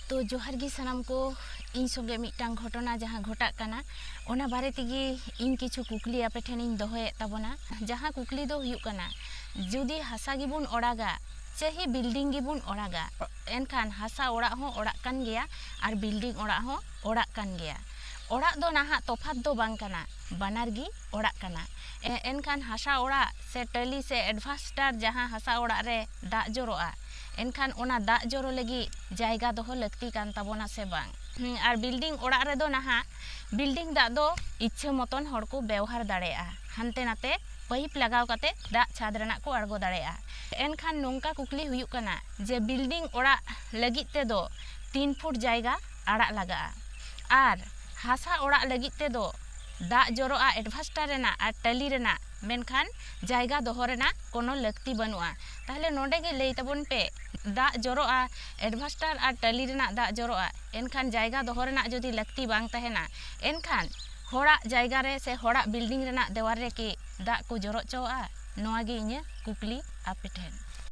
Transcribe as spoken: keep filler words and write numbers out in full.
ᱛᱚ ᱡᱚᱦᱟᱨ ᱜᱮ ᱥᱟᱱᱟᱢ ᱠᱚ᱾ ᱤᱧ ᱥᱚᱸᱜᱮ ᱢᱤᱫᱴᱟᱝ ᱜᱷᱚᱴᱚᱱᱟ ᱡᱟᱦᱟᱸ ᱜᱷᱚᱴᱟᱜ ᱠᱟᱱᱟ, ᱚᱱᱟ ᱵᱟᱨᱮ ᱛᱮᱜᱮ ᱤᱧ ᱠᱤᱪᱷᱩ ᱠᱩᱠᱞᱤ ᱟᱯᱮ ᱴᱷᱮᱱᱤᱧ ᱫᱚᱦᱚᱭᱮᱫ ᱛᱟᱵᱚᱱᱟ᱾ ᱡᱟᱦᱟᱸ ᱠᱩᱠᱞᱤ ᱫᱚ ᱦᱩᱭᱩᱜ ᱠᱟᱱᱟ, ᱡᱩᱫᱤ ᱦᱟᱥᱟ ᱜᱮᱵᱚᱱ ᱚᱲᱟᱜᱟ, ᱪᱟᱹᱦᱤ ᱵᱤᱞᱰᱤᱝ ᱜᱮᱵᱚᱱ ᱚᱲᱟᱜᱟ, ᱮᱱᱠᱷᱟᱱ ᱦᱟᱥᱟ ᱚᱲᱟᱜ ᱦᱚᱸ ᱚᱲᱟᱜ ᱠᱟᱱ ᱜᱮᱭᱟ ᱟᱨ ᱵᱤᱞᱰᱤᱝ ᱚᱲᱟᱜ ᱦᱚᱸ ᱚᱲᱟᱜ ᱠᱟᱱ ᱜᱮᱭᱟ᱾ ᱚᱲᱟᱜ ᱫᱚ ᱱᱟᱦᱟᱜ ᱛᱚᱯᱷᱟᱛ ᱫᱚ ᱵᱟᱝ ᱠᱟᱱᱟ, ᱵᱟᱱᱟᱨ ᱜᱮ ᱚᱲᱟᱜ ᱠᱟᱱᱟ᱾ ᱮ-, ᱮᱱᱠᱷᱟᱱ ᱦᱟᱥᱟ ᱚᱲᱟᱜ ᱥᱮ ᱴᱟᱹᱞᱤ ᱥᱮ ᱮᱰᱵᱷᱟᱥᱴᱟᱨ ᱡᱟᱦᱟᱸ ᱦᱟᱥᱟ ᱚᱲᱟᱜ ᱨᱮ ᱫᱟᱜ ᱡᱚᱨᱚᱜᱼᱟ, ᱮᱱᱠᱷᱟᱱ ᱚᱱᱟ ᱫᱟᱜ ᱡᱚᱨᱚ ᱞᱟᱹᱜᱤᱫ ᱡᱟᱭᱜᱟ ᱫᱚᱦᱚ ᱞᱟᱹᱠᱛᱤ ᱠᱟᱱ ᱛᱟᱵᱚᱱᱟ ᱥᱮ ᱵᱟᱝ? ᱦᱩᱸ, ᱟᱨ ᱵᱤᱞᱰᱤᱝ ᱚᱲᱟᱜ ᱨᱮᱫᱚ ᱱᱟᱦᱟᱜ ᱵᱤᱞᱰᱤᱝ ᱫᱟᱜ ᱫᱚ ᱤᱪᱪᱷᱟᱹ ᱢᱚᱛᱚᱱ ᱦᱚᱲ ᱠᱚ ᱵᱮᱣᱦᱟᱨ ᱫᱟᱲᱮᱭᱟᱜᱼᱟ, ᱦᱟᱱᱛᱮ ᱱᱟᱛᱮ ᱯᱟᱭᱤᱯ ᱞᱟᱜᱟᱣ ᱠᱟᱛᱮ ᱫᱟᱜ ᱪᱷᱟᱫᱽ ᱨᱮᱱᱟᱜ ᱠᱚ ᱟᱬᱜᱚ ᱫᱟᱲᱮᱭᱟᱜᱼᱟ᱾ ᱮᱱᱠᱷᱟᱱ ᱱᱚᱝᱠᱟ ᱠᱩᱠᱞᱤ ᱦᱩᱭᱩᱜ ᱠᱟᱱᱟ ᱡᱮ ᱵᱤᱞᱰᱤᱝ ᱚᱲᱟᱜ ᱞᱟᱹᱜᱤᱫ ᱛᱮᱫᱚ ᱛᱤᱱ ᱯᱷᱩᱴ ᱡᱟᱭᱜᱟ ᱟᱲᱟᱜ ᱞᱟᱜᱟᱜᱼᱟ ᱟᱨ ᱦᱟᱥᱟ ᱚᱲᱟᱜ ᱞᱟᱹᱜᱤᱫ ᱛᱮᱫᱚ ᱫᱟᱜ ᱡᱚᱨᱚᱜᱼᱟ ᱮᱰᱵᱷᱟᱥᱴᱟᱨ ᱨᱮᱱᱟᱜ ᱟᱨ ᱴᱟᱹᱞᱤ ᱨᱮᱱᱟᱜ, ᱢᱮᱱᱠᱷᱟᱱ ᱡᱟᱭᱜᱟ ᱫᱚᱦᱚ ᱨᱮᱱᱟᱜ ᱠᱳᱱᱳ ᱞᱟᱹᱠᱛᱤ ᱵᱟᱹᱱᱩᱜᱼᱟ᱾ ᱛᱟᱦᱞᱮ ᱱᱚᱰᱮ ᱜᱮ ᱞᱟᱹᱭ ᱛᱟᱵᱚᱱ ᱯᱮ, ᱫᱟᱜ ᱡᱚᱨᱚᱜᱼᱟ ᱮᱰᱵᱷᱟᱥᱴᱟᱨ ᱟᱨ ᱴᱟᱹᱞᱤ ᱨᱮᱱᱟᱜ ᱫᱟᱜ ᱡᱚᱨᱚᱜᱼᱟ, ᱮᱱᱠᱷᱟᱱ ᱡᱟᱭᱜᱟ ᱫᱚᱦᱚ ᱨᱮᱱᱟᱜ ᱡᱩᱫᱤ ᱞᱟᱹᱠᱛᱤ ᱵᱟᱝ ᱛᱟᱦᱮᱱᱟ, ᱮᱱᱠᱷᱟᱱ ᱦᱚᱲᱟᱜ ᱡᱟᱭᱜᱟ ᱨᱮ ᱥᱮ ᱦᱚᱲᱟᱜ ᱵᱤᱞᱰᱤᱝ ᱨᱮᱱᱟᱜ ᱫᱮᱣᱟᱞ ᱨᱮ ᱠᱤ ᱫᱟᱜ ᱠᱚ ᱡᱚᱨᱚ ᱦᱚᱪᱚᱣᱟᱜᱼᱟ? ᱱᱚᱣᱟ ᱜᱮ ᱤᱧᱟᱹᱜ ᱠᱩᱠᱞᱤ ᱟᱯᱮ ᱴᱷᱮᱱ᱾